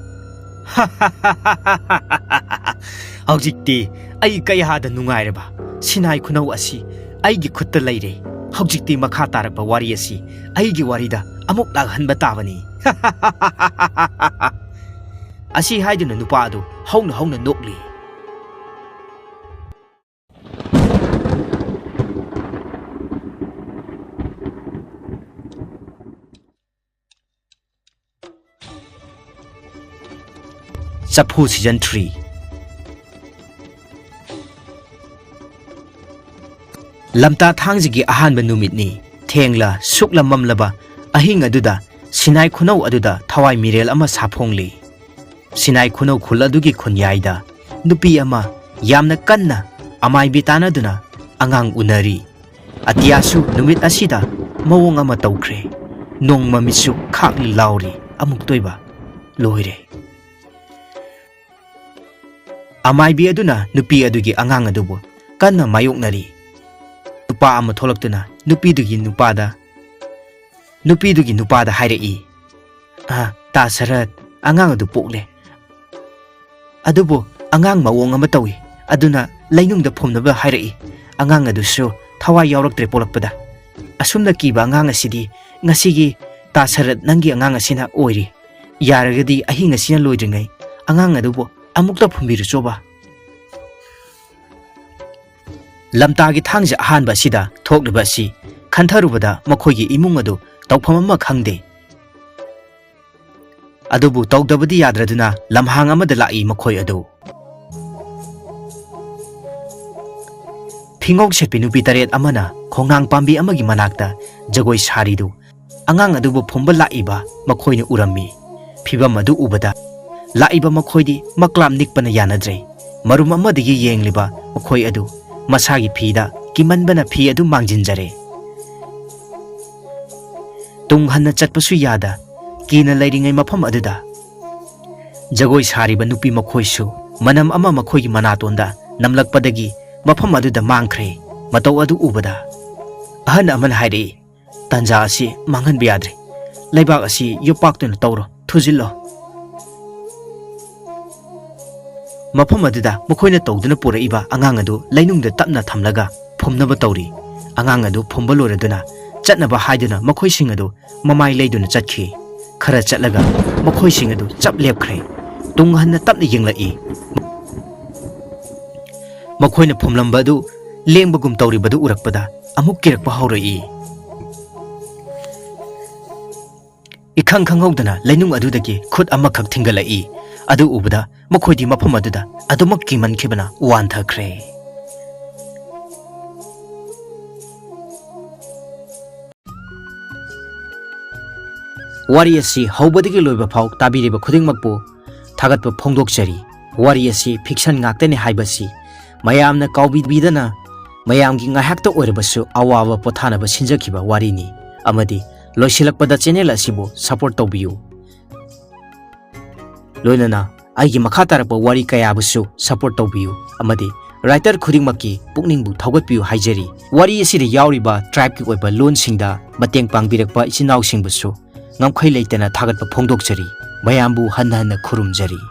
"ꯍꯧꯖꯤꯛꯇꯤ ꯑꯩ ꯀꯌꯥꯗ ꯅꯨꯡꯉꯥꯏꯔꯕ! ꯁꯤꯅꯥꯏ ꯈꯨꯅꯧ ꯑꯁꯤ ꯑꯩꯒꯤ ꯈꯨꯠꯇ ꯂꯩꯔꯦ꯫ ꯍꯧꯖꯤꯛꯇꯤ ꯃꯈꯥ ꯇꯥꯔꯛꯄ ꯋꯥꯔꯤ ꯑꯁꯤ ꯑꯩꯒꯤ ꯋꯥꯔꯤꯗ ꯑꯃꯨꯛ ꯂꯥꯛꯍꯟꯕ ꯇꯥꯕꯅꯤ"꯫ ꯑꯁꯤ ꯍꯥꯏꯗꯨꯅ ꯅꯨꯄꯥ ꯑꯗꯨ ꯍꯧꯅ ꯍꯧꯅ ꯅꯣꯛꯂꯤ꯫ ꯆꯐꯨ season three꯫ ꯂꯝꯇꯥ ꯊꯥꯡꯖꯒꯤ ꯑꯍꯥꯟꯕ ꯅꯨꯃꯤꯠꯅꯤ꯫ ꯊꯦꯡꯂ ꯁꯨꯛꯂ ꯃꯝꯂꯕ ꯑꯍꯤꯡ ꯑꯗꯨꯗ ꯁꯤꯅꯥꯏ ꯈꯨꯅꯧ ꯑꯗꯨꯗ ꯊꯋꯥꯏ ꯃꯤꯔꯦꯜ ꯑꯃ ꯁꯥꯐꯣꯡꯂꯤ꯫ ꯁꯤꯅꯥꯏ ꯈꯨꯅꯧ ꯈꯨꯜ ꯑꯗꯨꯒꯤ ꯈꯨꯟꯌꯥꯏꯗ ꯅꯨꯄꯤ ꯑꯃ ꯌꯥꯝꯅ ꯀꯟꯅ ꯑꯃꯥꯏꯕꯤ ꯇꯥꯟꯅꯗꯨꯅ ꯑꯉꯥꯡ ꯎꯅꯔꯤ꯫ ꯑꯇꯤꯌꯥꯁꯨ ꯅꯨꯃꯤꯠ ꯑꯁꯤꯗ ꯃꯑꯣꯡ ꯑꯃ ꯇꯧꯈ꯭ꯔꯦ꯫ ꯅꯣꯡ ꯃꯃꯤꯠꯁꯨ ꯈꯥꯛꯂꯤ ꯂꯥꯎꯔꯤ꯫ ꯑꯃꯨꯛꯇꯣꯏꯕ ꯂꯣꯏꯔꯦ꯫ ꯑꯃꯥꯏꯕꯤ ꯑꯗꯨꯅ ꯅꯨꯄꯤ ꯑꯗꯨꯒꯤ ꯑꯉꯥꯡ ꯑꯗꯨꯕꯨ ꯀꯟꯅ ꯃꯥꯌꯣꯛꯅꯔꯤ꯫ ꯅꯨꯄꯥ ꯑꯃ ꯊꯣꯛꯂꯛꯇꯨꯅ ꯅꯨꯄꯤꯗꯨꯒꯤ ꯅꯨꯄꯥꯗ, ꯅꯨꯄꯤꯗꯨꯒꯤ ꯅꯨꯄꯥꯗ ꯍꯥꯏꯔꯛꯏ, "ꯑ, ꯇꯥ ꯁꯔꯠ, ꯑꯉꯥꯡ ꯑꯗꯨ ꯄꯣꯛꯂꯦ꯫ ꯑꯗꯨꯕꯨ ꯑꯉꯥꯡ ꯃꯑꯣꯡ ꯑꯃ ꯇꯧꯏ꯫ ꯑꯗꯨꯅ ꯂꯩꯅꯨꯡꯗ ꯐꯨꯝꯅꯕ ꯍꯥꯏꯔꯛꯏ꯫ ꯑꯉꯥꯡ ꯑꯗꯨꯁꯨ ꯊꯋꯥꯏ ꯌꯥꯎꯔꯛꯇ꯭ꯔꯦ ꯄꯣꯛꯂꯛꯄꯗ꯫ ꯑꯁꯨꯝꯅ ꯀꯤꯕ ꯑꯉꯥꯡ ꯑꯁꯤꯗꯤ ꯉꯁꯤꯒꯤ ꯇꯥ ꯁꯔꯠ ꯅꯪꯒꯤ ꯑꯉꯥꯡ ꯑꯁꯤꯅ ꯑꯣꯏꯔꯤ꯫ ꯌꯥꯔꯒꯗꯤ ꯑꯍꯤꯡ ꯑꯁꯤꯅ ꯂꯣꯏꯗ꯭ꯔꯤꯉꯩ ꯑꯉꯥꯡ ꯑꯗꯨꯕꯨ ꯑꯃꯨꯛꯇ ꯐꯨꯝꯕꯤꯔꯨꯆꯣꯕ꯫" ꯂꯝꯇꯥꯒꯤ ꯊꯥꯡꯖ ꯑꯍꯥꯟꯕ ꯑꯁꯤꯗ ꯊꯣꯛꯂꯤꯕ ꯑꯁꯤ ꯈꯟꯊꯔꯨꯕꯗ ꯃꯈꯣꯏꯒꯤ ꯏꯃꯨꯡ ꯑꯗꯨ ꯇꯧꯐꯝ ꯑꯃ ꯈꯪꯗꯦ꯫ ꯑꯗꯨꯕꯨ ꯇꯧꯗꯕꯗꯤ ꯌꯥꯗ꯭ꯔꯗꯨꯅ ꯂꯝꯍꯥꯡ ꯑꯃꯗ ꯂꯥꯛꯏ ꯃꯈꯣꯏ ꯑꯗꯨ꯫ ꯐꯤꯉꯧ ꯁꯦꯠꯄꯤ ꯅꯨꯄꯤ ꯇꯔꯦꯠ ꯑꯃꯅ ꯈꯣꯡꯅꯥꯡ ꯄꯥꯝꯕꯤ ꯑꯃꯒꯤ ꯃꯅꯥꯛꯇ ꯖꯒꯣꯏ ꯁꯥꯔꯤꯗꯨ ꯑꯉꯥꯡ ꯑꯗꯨꯕꯨ ꯐꯨꯝꯕ ꯂꯥꯛꯏꯕ ꯃꯈꯣꯏꯅ ꯎꯔꯝꯃꯤ꯫ ꯐꯤꯚꯝ ꯑꯗꯨ ꯎꯕꯗ ꯂꯥꯛꯏꯕ ꯃꯈꯣꯏꯗꯤ ꯃꯀ꯭ꯂꯥꯝ ꯅꯤꯛꯄꯅ ꯌꯥꯅꯗ꯭ꯔꯦ꯫ ꯃꯔꯨꯝ ꯑꯃꯗꯒꯤ ꯌꯦꯡꯂꯤꯕ ꯃꯈꯣꯏ ꯑꯗꯨ ꯃꯁꯥꯒꯤ ꯐꯤꯗ ꯀꯤꯃꯟꯕꯅ ꯐꯤ ꯑꯗꯨ ꯃꯥꯡꯖꯤꯟꯖꯔꯦ꯫ ꯇꯨꯡ ꯍꯟꯅ ꯆꯠꯄꯁꯨ ꯌꯥꯗ ꯀꯤꯅ ꯂꯩꯔꯤꯉꯩ ꯃꯐꯝ ꯑꯗꯨꯗ ꯖꯒꯣꯏ ꯁꯥꯔꯤꯕ ꯅꯨꯄꯤ ꯃꯈꯣꯏꯁꯨ ꯃꯅꯝ ꯑꯃ ꯃꯈꯣꯏꯒꯤ ꯃꯅꯥꯇꯣꯟꯗ ꯅꯝꯂꯛꯄꯗꯒꯤ ꯃꯐꯝ ꯑꯗꯨꯗ ꯃꯥꯡꯈ꯭ꯔꯦ꯫ ꯃꯇꯧ ꯑꯗꯨ ꯎꯕꯗ ꯑꯍꯟ ꯑꯃꯅ ꯍꯥꯏꯔꯛꯏ, "ꯇꯥꯟꯖꯥ ꯑꯁꯤ ꯃꯥꯡꯍꯟꯕ ꯌꯥꯗ꯭ꯔꯦ꯫ ꯂꯩꯕꯥꯛ ꯑꯁꯤ ꯌꯣꯄꯥꯛꯇꯨꯅ ꯇꯧꯔꯣ, ꯊꯨꯖꯤꯜꯂꯣ꯫" ꯃꯐꯝ ꯑꯗꯨꯗ ꯃꯈꯣꯏꯅ ꯇꯧꯗꯨꯅ ꯄꯨꯔꯛꯏꯕ ꯑꯉꯥꯡ ꯑꯗꯨ ꯂꯩꯅꯨꯡꯗ ꯇꯞꯅ ꯊꯝꯂꯒ ꯐꯨꯝꯅꯕ ꯇꯧꯔꯤ꯫ ꯑꯉꯥꯡ ꯑꯗꯨ ꯐꯨꯝꯕ ꯂꯣꯏꯔꯗꯨꯅ ꯆꯠꯅꯕ ꯍꯥꯏꯗꯨꯅ ꯃꯈꯣꯏꯁꯤꯡ ꯑꯗꯨ ꯃꯃꯥꯏ ꯂꯩꯗꯨꯅ ꯆꯠꯈꯤ꯫ ꯈꯔ ꯆꯠꯂꯒ ꯃꯈꯣꯏꯁꯤꯡ ꯑꯗꯨ ꯆꯞ ꯂꯦꯞꯈ꯭ꯔꯦ꯫ ꯇꯨꯡ ꯍꯟꯅ ꯇꯞꯅ ꯌꯦꯡꯂꯛꯏ꯫ ꯃꯈꯣꯏꯅ ꯐꯨꯝꯂꯝꯕ ꯑꯗꯨ ꯂꯦꯡꯕꯒꯨꯝ ꯇꯧꯔꯤꯕꯗꯨ ꯎꯔꯛꯄꯗ ꯑꯃꯨꯛ ꯀꯤꯔꯛꯄ ꯍꯧꯔꯛꯏ꯫ ꯏꯈꯪ ꯈꯪꯍꯧꯗꯅ ꯂꯩꯅꯨꯡ ꯑꯗꯨꯗꯒꯤ ꯈꯨꯠ ꯑꯃꯈꯛ ꯊꯤꯡꯒꯠꯂꯛꯏ꯫ ꯑꯗꯨ ꯎꯕꯗ ꯃꯈꯣꯏꯗꯤ ꯃꯐꯝ ꯑꯗꯨꯗ ꯑꯗꯨꯃꯛ ꯀꯤꯃꯟꯈꯤꯕꯅ ꯋꯥꯟꯊꯈ꯭ꯔꯦ꯫ ꯋꯥꯔꯤ ꯑꯁꯤ ꯍꯧꯕꯗꯒꯤ ꯂꯣꯏꯕ ꯐꯥꯎ ꯇꯥꯕꯤꯔꯤꯕ ꯈꯨꯗꯤꯡꯃꯛꯄꯨ ꯊꯥꯒꯠꯄ ꯐꯣꯡꯗꯣꯛꯆꯔꯤ꯫ ꯋꯥꯔꯤ ꯑꯁꯤ fiction ꯉꯥꯛꯇꯅꯤ ꯍꯥꯏꯕꯁꯤ ꯃꯌꯥꯝꯅ ꯀꯥꯎꯕꯤꯕꯤꯗꯅ, ꯃꯌꯥꯝꯒꯤ ꯉꯥꯏꯍꯥꯛꯇ ꯑꯣꯏꯔꯕꯁꯨ ꯑꯋꯥꯕ ꯄꯣꯊꯥꯅꯕ ꯁꯤꯟꯖꯈꯤꯕ ꯋꯥꯔꯤꯅꯤ꯫ ꯑꯃꯗꯤ ꯂꯣꯏꯁꯤꯜꯂꯛꯄꯗ channel ꯑꯁꯤꯕꯨ support ꯇꯧꯕꯤꯌꯨ꯫ ꯂꯣꯏꯅꯅ ꯑꯩꯒꯤ ꯃꯈꯥ ꯇꯥꯔꯛꯄ ꯋꯥꯔꯤ ꯀꯌꯥꯕꯨꯁꯨ support ꯇꯧꯕꯤꯌꯨ ꯑꯃꯗꯤ writer ꯈꯨꯗꯤꯡꯃꯛꯀꯤ ꯄꯨꯛꯅꯤꯡꯕꯨ ꯊꯧꯒꯠꯄꯤꯌꯨ ꯍꯥꯏꯖꯔꯤ꯫ ꯋꯥꯔꯤ ꯑꯁꯤꯗ ꯌꯥꯎꯔꯤꯕ tribeꯀꯤ ꯑꯣꯏꯕ ꯂꯣꯟꯁꯤꯡꯗ ꯃꯇꯦꯡ ꯄꯥꯡꯕꯤꯔꯛꯄ ꯏꯆꯤꯟ ꯏꯅꯥꯎꯁꯤꯡꯕꯨꯁꯨ ꯉꯝꯈꯩ ꯂꯩꯇꯅ ꯊꯥꯒꯠꯄ ꯐꯣꯡꯗꯣꯛꯆꯔꯤ꯫ ꯃꯌꯥꯝꯕꯨ ꯍꯟꯅ ꯍꯟꯅ ꯈꯨꯔꯨꯝꯖꯔꯤ꯫